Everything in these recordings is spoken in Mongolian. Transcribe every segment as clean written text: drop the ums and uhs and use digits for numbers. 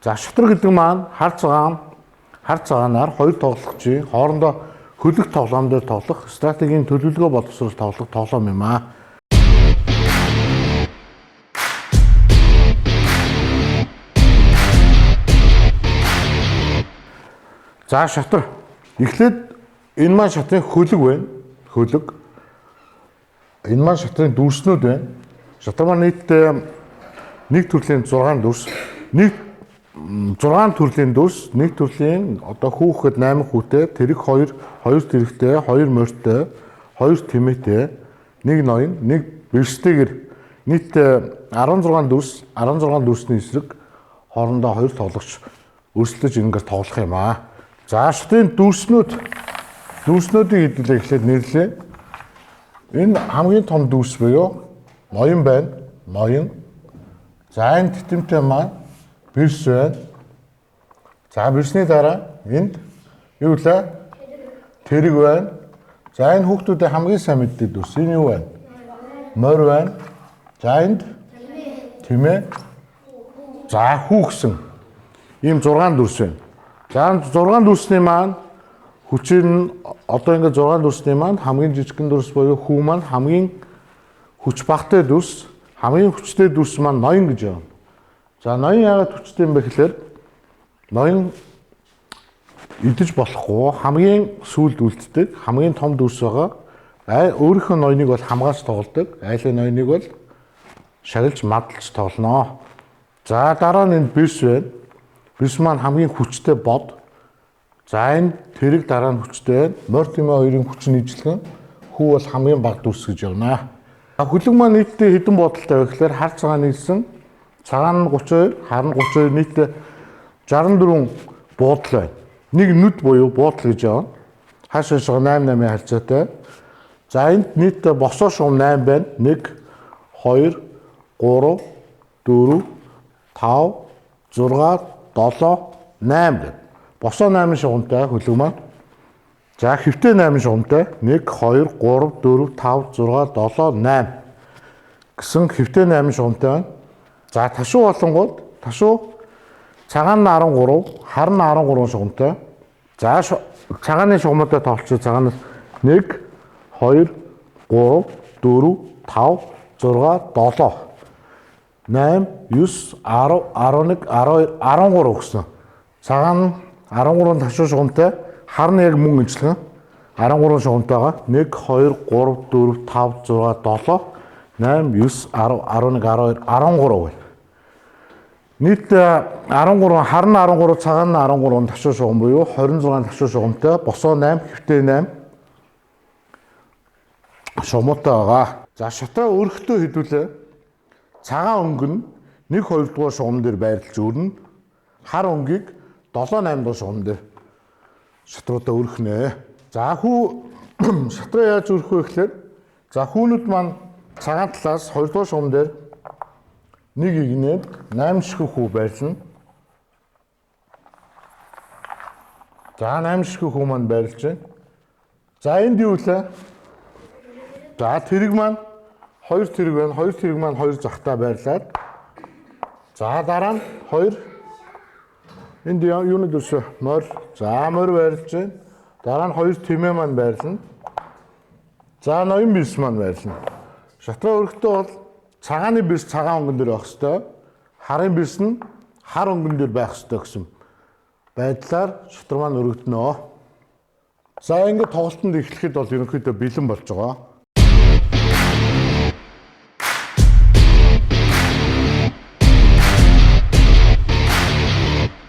За шатар гэдэг маань хар цагаанаар хоёр тоглогчийн хоорондоо хөлөг тоглоом дээр тоглох стратегийн төлөвлөгөө боловсруулж тоглох тоглоом юм аа. За шатар. Эхлээд энэ маань шатрын хөлөг байна. Хөлөг. Энэ маань шатрын дүрснүүд байна. Шатар маань нийтдээ нэг төрлийн 6 дүрс, нэг 6 төрлийн дүрс, нэг төрлийн одоо хүүхэд 8 хүүтэй, тэрэг 2, 2 тэрэгтэй, 2 морьтой, 2 тэмээтэй, нэг ноён, нэг бэрстэйгэр нийтдээ 16 дүрс, 16 дүрсний эсрэг хоорондоо 2 тоглогч өрсөлдөж ингээд тоглох юм аа. За шатрын дүрснүүдийг хэдүүлээ эхлээд нэрлэе. Энэ хамгийн том дүрс буюу ноён байна. Ноён. За энэ тэтэмтэй маань бэрс байна. За бэрсний дараа энд юу лээ? Тэрэг байна. За энэ хүүхдүүдийн хамгийн сайн мэддэг дүрс. Энэ юу байна? Морь байна. За энд тэмээ. За хүү гэсэн ийм 6 дүрс байна. За 6 дүрсний маань хүчээр нь одоо ингээд 6 дүрсний маань хамгийн жижигхэн дүрс буюу хүү маань хамгийн хүч багтай дүрс, хамгийн хүчтэй дүрс маань ноён гэж байна. За ноён яагаад хүчтэй юм бэ гэхээр ноён идэж болохгүй, хамгийн сүүлд үлддэг, хамгийн том дүрс байгаа. Өөрийнхөө ноёныг бол хамгаалж тоглодог, айлын ноёныг бол шагилж мадалж тоглоно. За дараа нь энэ бэрс байна. Бэрс маань хамгийн хүчтэй бод. За энэ тэрэг дараа нь хүчтэй байна. Морь тэмээ хоёрын хүч нь ижилхэн. Хүү бол хамгийн бага дүрс гэж явна. Хөлөг маань нийтдээ хэдэн бодолтой вэ гэхээр хар цагаан нийлсэн. Цагаан нь 32, хар нь 32 нийтдээ 64 буудал байна. Нэг нүд буюу буудал гэж явна. Хаш хашгаа 8 8-ын харьцаатай. За энд нийтдээ босоо шугам 8 байна. 1 2 3 4 5 6 7 8 гэдэг. Босоо 8 шугамтай хөлөг маань. За хэвтэй 8 шугамтай. 1 2 3 4 5 6 7 8 гэсэн хэвтэй 8 шугамтай байна. За ташуу болонгууд ташуу цагаан нь 13, хар нь 13 шугамтай. За цагааны шугамтай тоглолцоо цагаанаас 1 2 3 4 5 6 7 8 9 10 11 12 13 гэсэн. Цагаан 13 ташуу шугамтай, хар нь яг мөн ижилхэн 13 шугамтай байгаа. 1 2 3 4 5 6 7 8 9 10 11 12 13 гэл. Нийт 13 хар нь 13, цагаан нь 13 ташуу шугам буюу 26 ташуу шугамтай, босоо 8, хэвтэй 8 шугамтай байгаа. За шатраа өрхтөө хэдүүлээ. Цагаан өнгө нь 1 2 дугаар шугам дээр байрлаж өрнө. Хар өнгийг 7 8 дугаар шугам дээр шатруудаа өрхнө. За хүү шатраа яаж өрөх вэ гэхээр за хүүнүүд маань цагаан талаас 2 дугаар шугам дээр нэг игнээд 8 ширхэг хүү байрлана. За 8 ширхэг хүү маань байрлаж байна. За энд юу лээ? За тэрэг маань 2 тэрэг байна. 2 тэрэг маань 2 захтаа байрлаад. За дараа нь 2 энд юуны дүрс вэ? Морь. За морь байрлаж байна. Дараа нь 2 тэмээ маань байрлана. За ноён бирс маань байрлана. Шатраа өргөтөө бол цагааны бирс цагаан өнгөн дээр байх ёстой. Харын бирс нь хар өнгөн дээр байх ёстой гэсэн байдлаар шатар маань өргөднө. За ингээд тоглолтод эхлэхэд бол ерөнхийдөө бэлэн болж байгаа.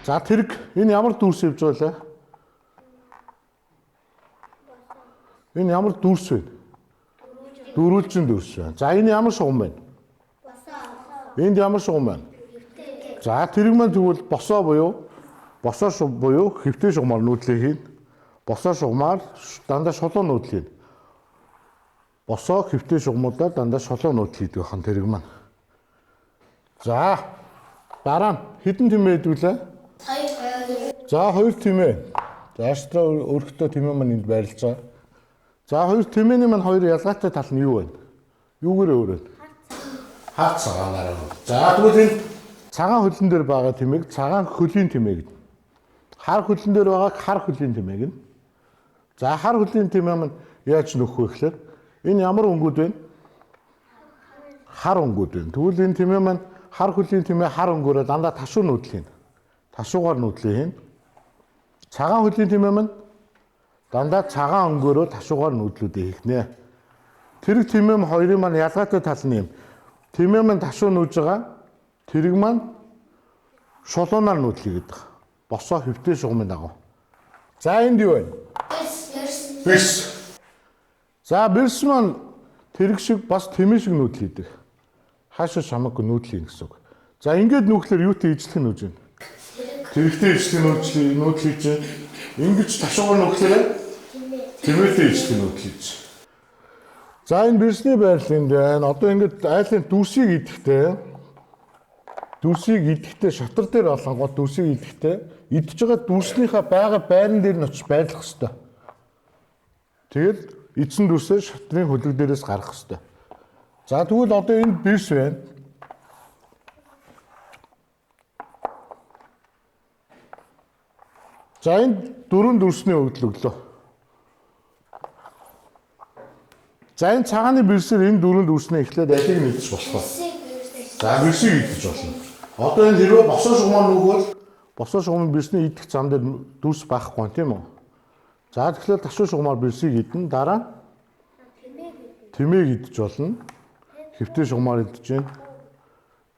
За тэрэг энэ ямар дүрс явж байгаа лээ? Энэ ямар дүрс вэ? Дөрвөлжин дүрс байна. За энэ ямар шугам байна? Энд ямар шугам байна? За тэрэг маань тэгвэл босоо буюу босоо шугам буюу хэвтэй шугамар нүүдлээ хийн. Босоо шугамар дандаа шулуун нүүдэл хийн. Босоо хэвтэй шугамудаар дандаа шулуун нүүдэл хийдэг бахан тэрэг маань. За дараа нь хэдэн тэмээ хэдвүлээ? 2. За 2 тэмээ. За шатраа өргөтөө тэмээ маань энд байрлаж байгаа. За хоёр тэмээний маань хоёр ялгаатай тал нь юу вэ? Юугаар өөр вэ? Хар цагаанаар. За тэгвэл энэ Цагаан хөлн дээр байгаа тэмээг цагаан хөлийн тэмээ гэдэг. Хар хөлн дээр байгааг хар хөлийн тэмээ гэнэ. За хар хөлийн тэмээ маань яаж нөхөх вэ гэхээр энэ ямар өнгүүд вэ? Хар өнгүүд байна. Тэгвэл энэ тэмээ маань хар хөлийн тэмээ хар өнгөөрөө дандаа ташуу нүүдэл хийнэ. Ташуугаар нүүдлээ хийнэ. Цагаан хөлийн тэмээ маань дандаа цагаан өнгөөрөө ташуугаар нүүдлүүдээ хийх нэ. Тэрэг тэмээ хоёрын маань ялгаатай тал нь юм. Тэмээ маань ташуу нүүж байгаа. Тэрэг маань шулуунаар нүүдэл хийгээд байгаа. Босоо хэвтэй шугамын дагуу. За энд юу вэ? Бэрс. За бэрс маань тэрэг шиг бас тэмээ шиг нүүдэл хийдэг. Хаашаа шамаагүй нүүдэл хийнэ гэсэн үг. За ингээд нүүхлээр юутай ижлэх нь үж байна? Тэрэгтэй ижлэх нь нүүдэл хийж байна. Ингэж ташуугаар нүүхлээрээ тэмээтэй ижлэх нь нүүдэл хийж. За энэ бэрсний байрлал энд байна. Одоо ингээд айлын дүрсийг идэхдээ шатар дээр болонгоо дүрсийг идэхдээ идж байгаа дүрснийхээ байгаа байран дээр нь очиж байрлах хэвээр. Тэгэл эдсэн дүрсээ шатрын хөлөг дээрээс гаргах хэвээр. За тэгвэл одоо энд бэрс байна. За энд дөрвөн дүрсний өгдөл өглөө. За энэ цагааны бэрсээр энэ дөрвөн дүрснээ эхлээд алийг нь идэж болох вэ? За бэрсийг идэж болно. Одоо энэ хэрвээ босоо шугамаар нүгвэл босоо шугамын бэрсний идэх зам дээр дүрс байхгүй тийм үү? За тэгэхээр ташуу шугамаар бэрсийг идэн дараа тэмээг идэж болно. Хэвтэй шугамаар идэж байна.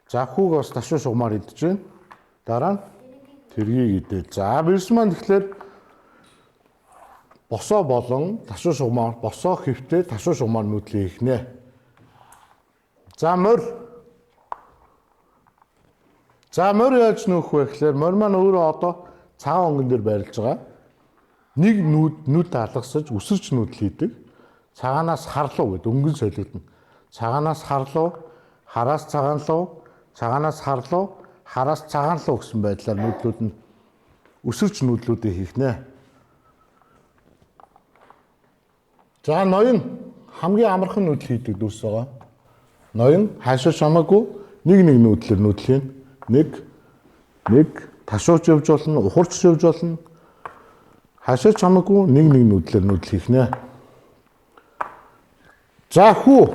За хүүг бас ташуу шугамаар идэж байна. Дараа нь тэргийг идээ. За бэрс маань тэгэхээр босоо болон ташуу шугамаар босоо хэвтэй ташуу шугамаар нүүдлээ хийх нэ. За морь. За морь яаж нүүх вэ гэхээр морь маань өөрөө одоо цагаан өнгөн дээр байрлаж байгаа. Нэг нүд алгасаж өсөрч нүүдэл хийдэг. Цагаанаас харлуу гэдэг өнгөн солигдоно. Цагаанаас харлуу, хараас цагаан луу, цагаанаас харлуу, хараас цагаан луу гэсэн байдлаар нүүдлүүд нь өсөрч нүүдлүүдээ хийх нэ. За ноён хамгийн амархан нүүдэл хийдэг дүрс байгаа. Ноён хаашаа шамаагүй нэг нэг нүүдлэр нүүдэл хийнэ. Нэг нэг ташууч явж болно, ухарч явж болно. Хаашаа чамаагүй нэг нэг нүүдлэр нүүдэл хийх нэ. За хүү.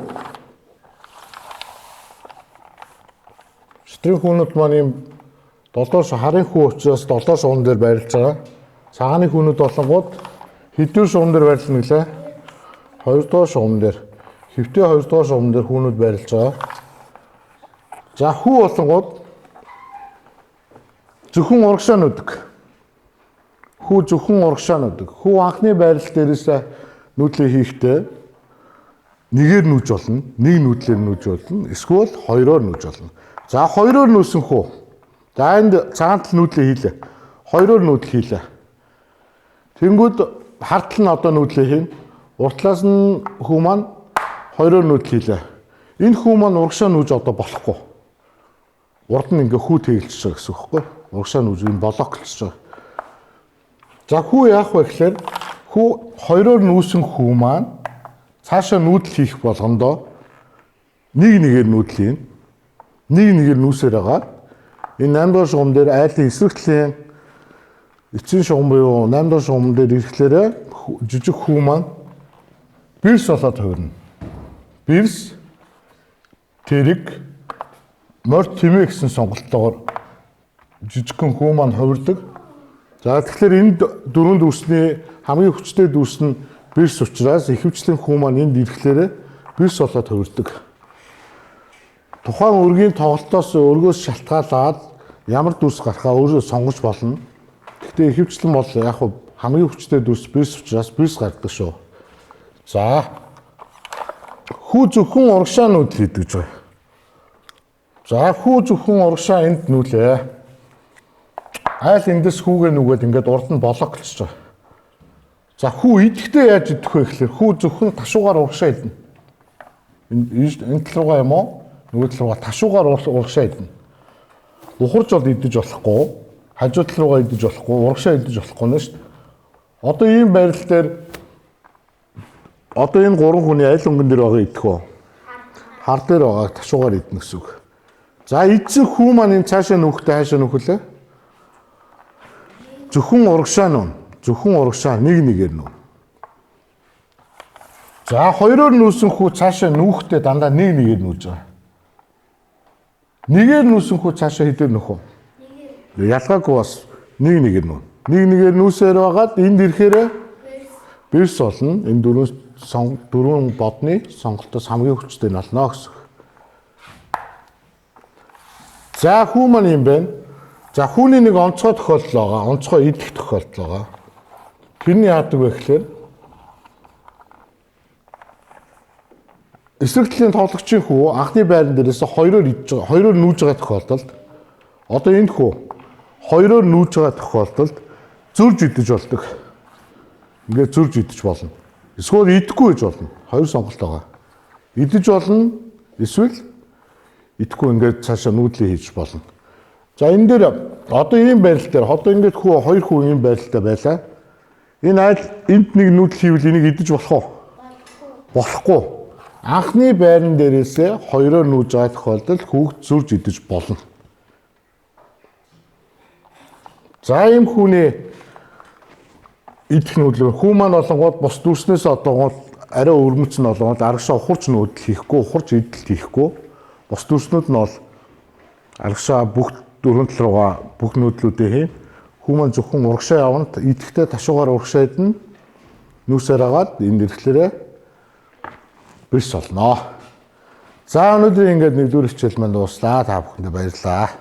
Шатрын хүүнүүд маань ийм долоос харын хүү учраас долоо шугам дээр байрлаж байгаа. Цагааны хүүнүүд болонгууд хэдвэр шугам дээр байрлана гэлээ? Хоёрдугаар шугам дээр. Хэвтэй хоёрдугаар шугам дээр хүүнүүд байрлаж байгаа. За хүү болонгууд зөвхөн урагшаа нүдэг. Хүү зөвхөн урагшаа нүдэг. Хүү анхны байрлал дээрээс нүүдлээ хийхдээ нэгээр нүүж болно, нэг нүүдлээр нүүж болно, эсвэл хоёроор нүүж болно. За хоёроор нүүсэн хүү. За энд цагаан тал нүүдлээ хийлээ. Хоёроор нүүдэл хийлээ. Тэнгүүд хартал нь одоо нүүдлээ хийнэ. Уртлаас нь хүү маань хоёроор нүүдэл хийлээ. Энэ хүү маань урагшаа нүүж одоо болохгүй. Урд нь ингээ хүү тэгэлж байгаа гэсэн үг байхгүй юу? Урагшаа нүүж энэ блоклж байгаа. За хүү яах вэ гэхээр хүү хоёроор нүүсэн хүү маань цаашаа нүүдэл хийх болгондоо нэг нэгээр нүүдэл хийнэ. Нэг нэгээр нүүсээр байгаа. Энэ 8 дугаар шугам дээр айлын эсрэг талын эцсийн шугам буюу 8 дугаар шугам дээр ирэхлээрээ жижиг хүү маань бэрс болоод хувирна. Бэрс, тэрэг, морь тэмээ гэсэн сонголттойгоор жижигхэн хүү маань хувирдаг. За тэгэхээр энд дөрвөн дүрсний хамгийн хүчтэй дүрс нь бэрс учраас ихэвчлэн хүү маань энд ирэхлээрээ бэрс болоод хувирдаг. Тухайн өргийн тоглолтоос өргөөс шалтгаалаад ямар дүрс гарахаа өөрөө сонгож болно. Гэхдээ ихэвчлэн бол яг хамгийн хүчтэй дүрс бэрс учраас бэрс гардаг шүү. За хүү зөвхөн урагшаа нүүдэл хийдэг гэж байна. За хүү зөвхөн урагшаа энд нүүлээ. Айл эндээс хүүгээ нүгээд ингээд урд нь блоклж байгаа. За хүү идэхдээ яаж идэх вэ гэхээр хүү зөвхөн ташуугаар урагшаа идэнэ. Энэ тал руугаа юм уу? Нөгөө тал руугаа ташуугаар урагшаа идэнэ. Ухарч бол идэж болохгүй, хажуу тал руугаа идэж болохгүй, урагшаа идэж болохгүй нэ шүү дээ. Одоо ийм байрлал дээр одоо энэ гурван хүний аль өнгөн дээр байгаа идэх вэ? Хар дээр байгааг ташуугаар идэнэ гэсэн үг. За эзэн хүү маань энэ цаашаа нүүхдээ хаашаа нүүх лээ? Зөвхөн урагшаа нүүн. Зөвхөн урагшаа нэг нэгээр нүүн. За хоёроор нүүсэн хүү цаашаа нүүхдээ дандаа нэг нэгээр нүүж байгаа. Нэгээр нүүсэн хүү цаашаа хэдээр нөх вэ? Ялгаагүй бас нэг нэгээр нүүн. Нэг нэгээр нүүсээр байгаад энд ирэхээр бэрс болно. Энэ дөрвөн бодны сонголтоос хамгийн хүчтэй нь болно гэсэн. За хүү маань юм байна. За хүүний нэг онцгой тохиолдол байгаа. Онцгой идэх тохиолдол байгаа. Тэр нь яадаг вэ гэхээр эсрэг талын тоглогчийн хүү анхны байран дээрээс хоёроор идж байгаа, хоёроор нүүж байгаа тохиолдолд одоо энэ хүү хоёроор нүүж байгаа тохиолдолд зөрж идэж болдог. Ингээд зөрж идэж болно. Эсвэл идэхгүй гэж болно. Хоёр сонголт байгаа. Идэж болно. Эсвэл идэхгүй ингээд цаашаа нүүдлээ хийж болно. За энэ дээр одоо ийм байрал дээр одоо ингээд хүү хоёр хүү ийм байралтай байлаа. Энэ айл энд нэг нүүдэл хийвэл энийг идэж болох уу? Болохгүй. Анхны байран дээрээсээ хоёроор нүүж байгаа тохиолдолд хүүхд зөрж идэж болно. За ийм хүүний идэх нүүдлээ. Хүү маань болонгууд бус дүрснээс одоогоод арай өрмөц нь болонгууд арагшаа ухарч нүүдэл хийхгүй, ухарч идэлт хийхгүй. Бус дүрснүүд нь бол арагшаа бүх дөрвөн тал руугаа бүх нүүдлүүдээ хийн. Хүү маань зөвхөн урагшаа явна, идэхдээ ташуугаар урагшаа идэнэ. Нүүсээр агаад энд ирэхлээрээ бис болно. За өнөөдөр ингээд нэгдүгээр хичээл маань дууслаа. Та бүхэндээ баярлалаа.